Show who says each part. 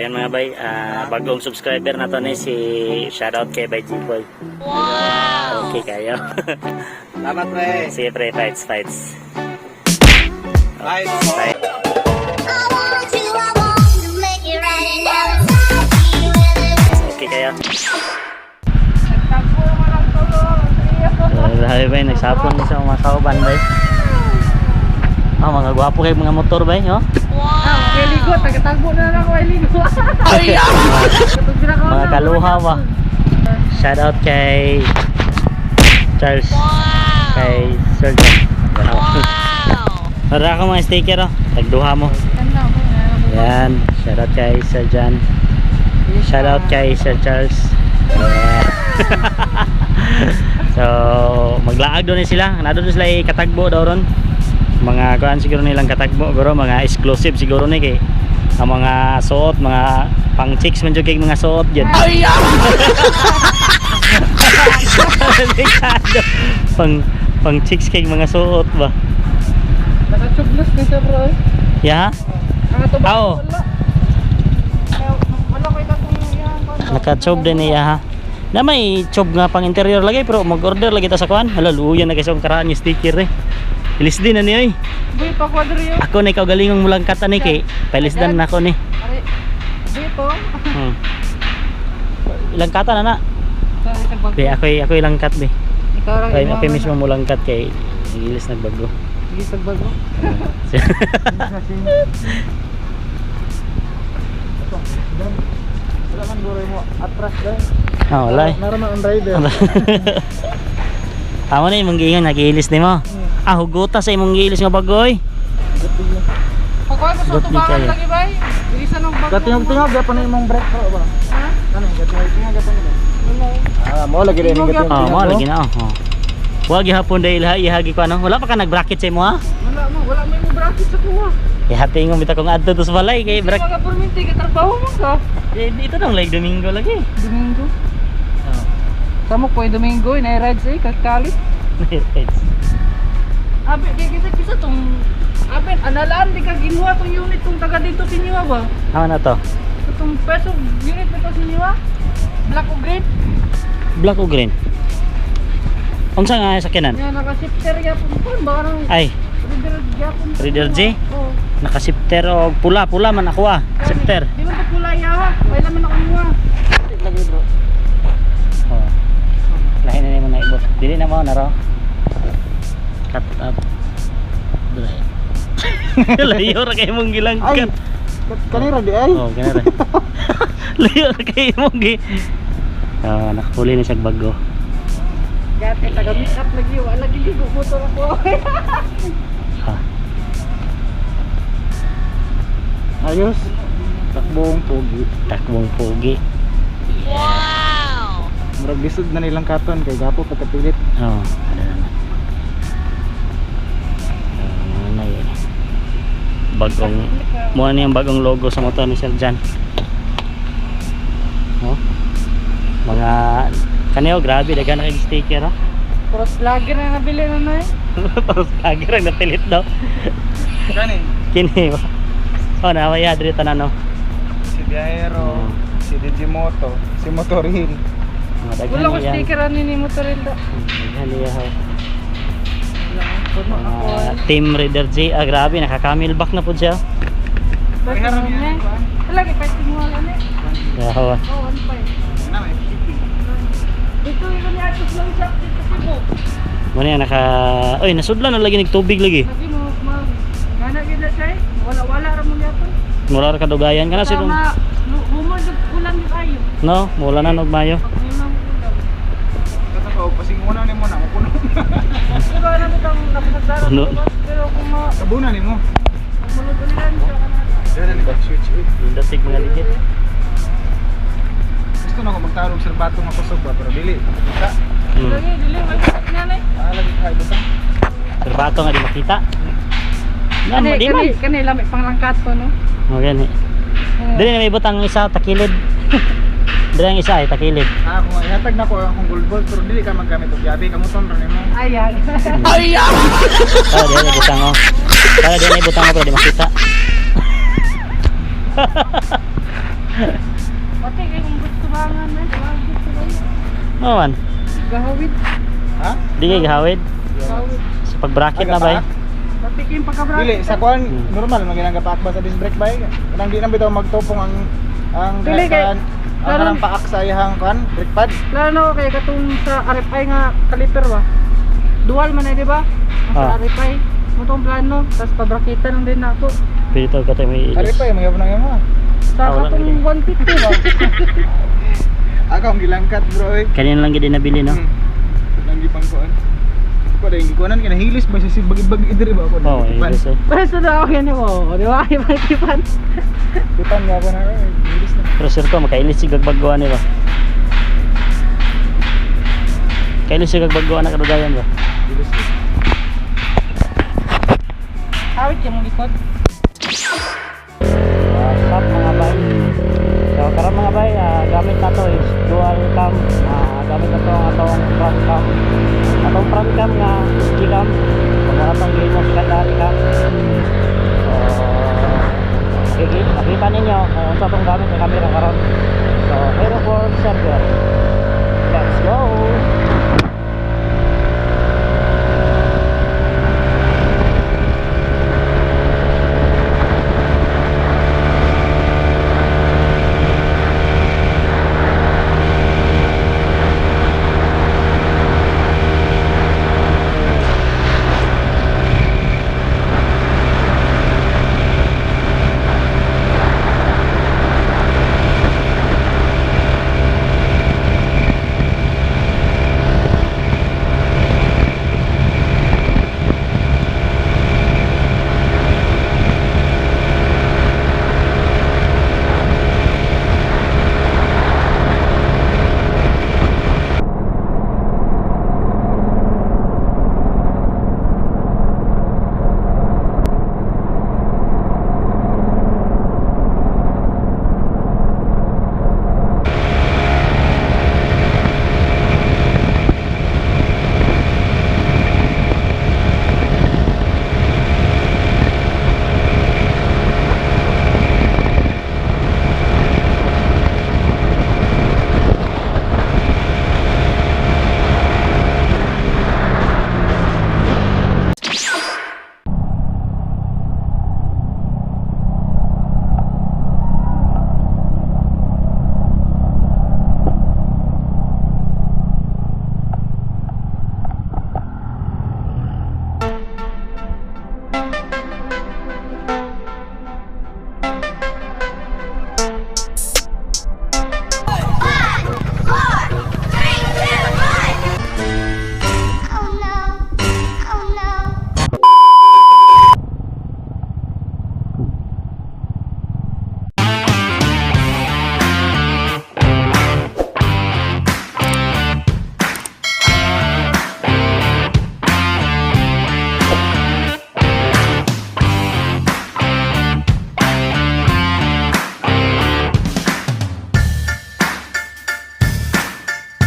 Speaker 1: Ayan mga bay, bagong subscriber na to ni si shoutout kay Bay Jipoy. Wow! Okay kayo.
Speaker 2: Salamat, pre.
Speaker 1: Sige pre, fights, fights.
Speaker 2: Bye.
Speaker 1: Bye.
Speaker 3: I want to make it right now inside me with it.
Speaker 1: Okay kayo.
Speaker 4: Nagtagpo naman ang tulo.
Speaker 1: Grabe bay, nagsapon ni sa mga kauban bay. Ah, mga gwapo kay mga motor bay, oh.
Speaker 4: Ah, kay ligo, tagatagpo na lang ako ay ligo.
Speaker 1: Mga kaluha ba. Shoutout kay Charles. Kay Sir John. Wow. Para ako mga sticker oh. Tagduha mo. Yan. Shoutout kay Sir John. Shoutout kay Sir Charles. Yeah. So, maglaag doon sila. Nado doon sila katagbo daw ron. Mga kuan siguro nilang katagbo, guro mga exclusive siguro ni kay ang mga suot, mga pang chicks man jud kay mga suot jud. Delikado. Pang pang chicks kay mga suot ba.
Speaker 4: Naka-tubeless na siya, bro. Eh.
Speaker 1: Yeah.
Speaker 4: Ang ato ba?
Speaker 1: Oo.
Speaker 4: Wala. Kaya, wala ko itatong yan.
Speaker 1: Naka-chob din niya ha. Na may chob nga pang interior lagi pero mag-order lagi ta sa kuan. Hala luya na kay sa karaan yung sticker eh. Ilis din na niya eh.
Speaker 4: Boy, pa-quadro yun.
Speaker 1: Ako na ikaw galingong mulang kata ni kay pailisdan na ako ni.
Speaker 4: Are, dito.
Speaker 1: Ilang kata na na?
Speaker 4: Sorry, tagbago.
Speaker 1: Di ako ako ilang kat di.
Speaker 4: Ikaw lang
Speaker 1: Ay,
Speaker 4: ikaw
Speaker 1: ako
Speaker 4: na.
Speaker 1: mismo mulang kat kay ilis nagbago.
Speaker 4: Sige, tagbago.
Speaker 2: Wala man guro mo atras dahil.
Speaker 1: Ah, wala eh.
Speaker 2: Meron man ang driver.
Speaker 1: Amo na imong giingon nagiilis nimo. Ah, huguta sa imong giilis nga bagoy.
Speaker 4: Pagkuhan ko sa
Speaker 1: Got me
Speaker 4: tubangan
Speaker 1: kayo.
Speaker 4: lagi, bay. Bilisan ng bago.
Speaker 2: Gatingog-tingog gyapon na imong brake pro ba?
Speaker 4: Ha?
Speaker 2: Ano, gatingog-tingog gyapon nila.
Speaker 4: Wala eh.
Speaker 2: Ah, mo lagi rin
Speaker 4: Tingog
Speaker 2: gatingog.
Speaker 1: Oh, mo lagi na oh. Oh. Wa gihapon dahil ihagi ko ano. Wala pa ka nag-bracket sa imo ha?
Speaker 4: Wala mo, wala mo yung bracket sa kuha.
Speaker 1: Ihati mo bitaw kong adto to sa balay kay
Speaker 4: Kasi
Speaker 1: brak.
Speaker 4: mga perminti, katrabaho mo ka.
Speaker 1: Eh, dito nang like Domingo lagi.
Speaker 4: Domingo.
Speaker 1: Oh.
Speaker 4: Samo ko yung Domingo, inay-rides eh, kakalit.
Speaker 1: Rides.
Speaker 4: Abi, kay kita kisa tong Aben, analaan di ka ginuha tong unit tong taga dito sa inyo ba?
Speaker 1: Amo na to.
Speaker 4: Itong peso unit na to sa inyo Black o green?
Speaker 1: Black o green? Unsa nga sakyanan?
Speaker 4: Nga naka-shifter yapon po, baka nang
Speaker 1: Ay,
Speaker 4: Reader yapon.
Speaker 1: Reader J?
Speaker 4: Oo.
Speaker 1: Naka-shifter og pula, pula man ako ah. Shifter.
Speaker 4: Di man to kulay ah. Wala man ako niwa.
Speaker 2: Lagi bro.
Speaker 1: Oh. Lahi na nimo na ibot. Dili na mo na ro. Cut up. Dre. Layo ra kay mong
Speaker 2: Ay,
Speaker 1: gilangkat.
Speaker 2: kanira di ay.
Speaker 1: Oh, ganun ra. Layo ra kay mong gi. Ah, nakapuli na siya bago.
Speaker 4: Gati taga make up lagi wala lagi ligo motor ako.
Speaker 1: Ah.
Speaker 2: Ayos. Takbong pogi.
Speaker 1: Takbong pogi.
Speaker 2: Murag lisod na nilang katon kay gapo pagkapilit.
Speaker 1: Oo, ano na na. Ah, na yun. Bagong, muna na yung bagong logo sa motor ni Sir Jan. Oh. Mga, kaniyo, grabe, daghan na kayong sticker, oh.
Speaker 4: Cross vlogger na nabili na na eh.
Speaker 1: Parang vlogger ang napilit daw.
Speaker 2: Kani?
Speaker 1: Kini ba? Oh, nawaya, diri tanan, no.
Speaker 2: Si Biyahero, si Digimoto, si Motoril.
Speaker 1: Mga daghan
Speaker 4: Wala ko
Speaker 1: yan.
Speaker 4: sticker ani ni motoril da.
Speaker 1: Daghan niya, oh.
Speaker 4: Wala ko ako.
Speaker 1: Mga Team Raider J, ah, grabe, nakakamil back na po siya.
Speaker 4: Basta
Speaker 2: Parehara
Speaker 4: na
Speaker 2: niya.
Speaker 4: Wala kay pwede mo wala ni.
Speaker 1: Yawa.
Speaker 4: Oh, 1.5.
Speaker 2: Na may shipping.
Speaker 4: Dito yung ni Atos lang siya dito sa Cebu.
Speaker 1: Muna yan, naka... Uy, nasudlan na lagi nagtubig lagi.
Speaker 4: Lagi mo mag gana gyud na siya eh. Wala wala ra mo gyapon.
Speaker 1: Mura ra kadugayan ka na siguro.
Speaker 4: Tama. Humol jud ulan jud ayo.
Speaker 1: No, mula na og Mayo.
Speaker 4: Pag may mga ulan.
Speaker 2: Katakaw pasinguna nimo na kuno.
Speaker 4: Diba na bitang napasagdaran
Speaker 1: Puno.
Speaker 4: ko ba? Pero kung ma
Speaker 2: Kabuna nimo.
Speaker 4: mulod ulan siya kana.
Speaker 2: Dere ni switch eh.
Speaker 1: Datig mga ligit.
Speaker 2: Gusto na ko magtarog sa bato nga kusog ba pero dili. Kita.
Speaker 4: Lagi dili may na ni.
Speaker 2: Ah, lagi kay butang.
Speaker 1: Pero bato nga di makita. Yan,
Speaker 4: Kani
Speaker 1: di man.
Speaker 4: kani kani lami panglangkat to no.
Speaker 1: Oh, gani. Dili na may butang isa takilid. Dili ang isa ay takilid.
Speaker 2: Ah, kung ihatag na ko akong gold ball pero dili ka maggamit og yabi kamuton ra nimo.
Speaker 4: Ayan.
Speaker 1: Para dili na butang oh. Para dili na butang oh, pero di makita.
Speaker 4: Pati kay kung gusto bangan eh. Gusto ba?
Speaker 1: Oo man.
Speaker 4: Gahawid.
Speaker 2: Ha?
Speaker 1: Di kay gahawid.
Speaker 4: Gahawid.
Speaker 1: Sa pag-bracket na ba?
Speaker 4: Pati kay yung pagka-bracket.
Speaker 2: Dili sa kuan normal man paak ba sa disc brake bay. Kanang di na bitaw magtupong ang
Speaker 4: Dili, kay-
Speaker 2: ang kanang paak sa iyang kuan brake pad.
Speaker 4: Lalo kay katong sa RFI nga caliper ba. Dual man ay di ba? Ang sa RFI mo tong plano, tapos pabrakitan lang din ako.
Speaker 1: Pwede to katay may ilis.
Speaker 2: Ari pa magyapon ang imo.
Speaker 4: Sa
Speaker 1: Ah, wala
Speaker 4: katong
Speaker 1: lagi.
Speaker 4: 150 ba?
Speaker 2: Ako ang gilangkat, bro, oy.
Speaker 1: Kanina lang gid nabili, no?
Speaker 2: Nang gipang kuan. Ko dahil gikuanan kay nahilis ba siya si bagi-bagi diri ba ako.
Speaker 1: Oo, oh, ilis eh.
Speaker 4: Basta na ako yan mo, di ba? Ipan-ipan.
Speaker 2: Tipan nga ako na eh, hilis na.
Speaker 1: Pero sure ko makailis si gagbagwa nila. Kailis si gagbagwa na kadugayan ba?
Speaker 2: Hilis na.
Speaker 4: Hawit yung likod.
Speaker 1: What's up, mga bay? So karon, mga bay, gamit na to is dual cam. Gamit na to ang atong front cam. Atong front cam nga Gcam. Kung atong gihimo secondary cam. So makikita ninyo kung unsa atong gamit nga camera karon. So Hero 4 server.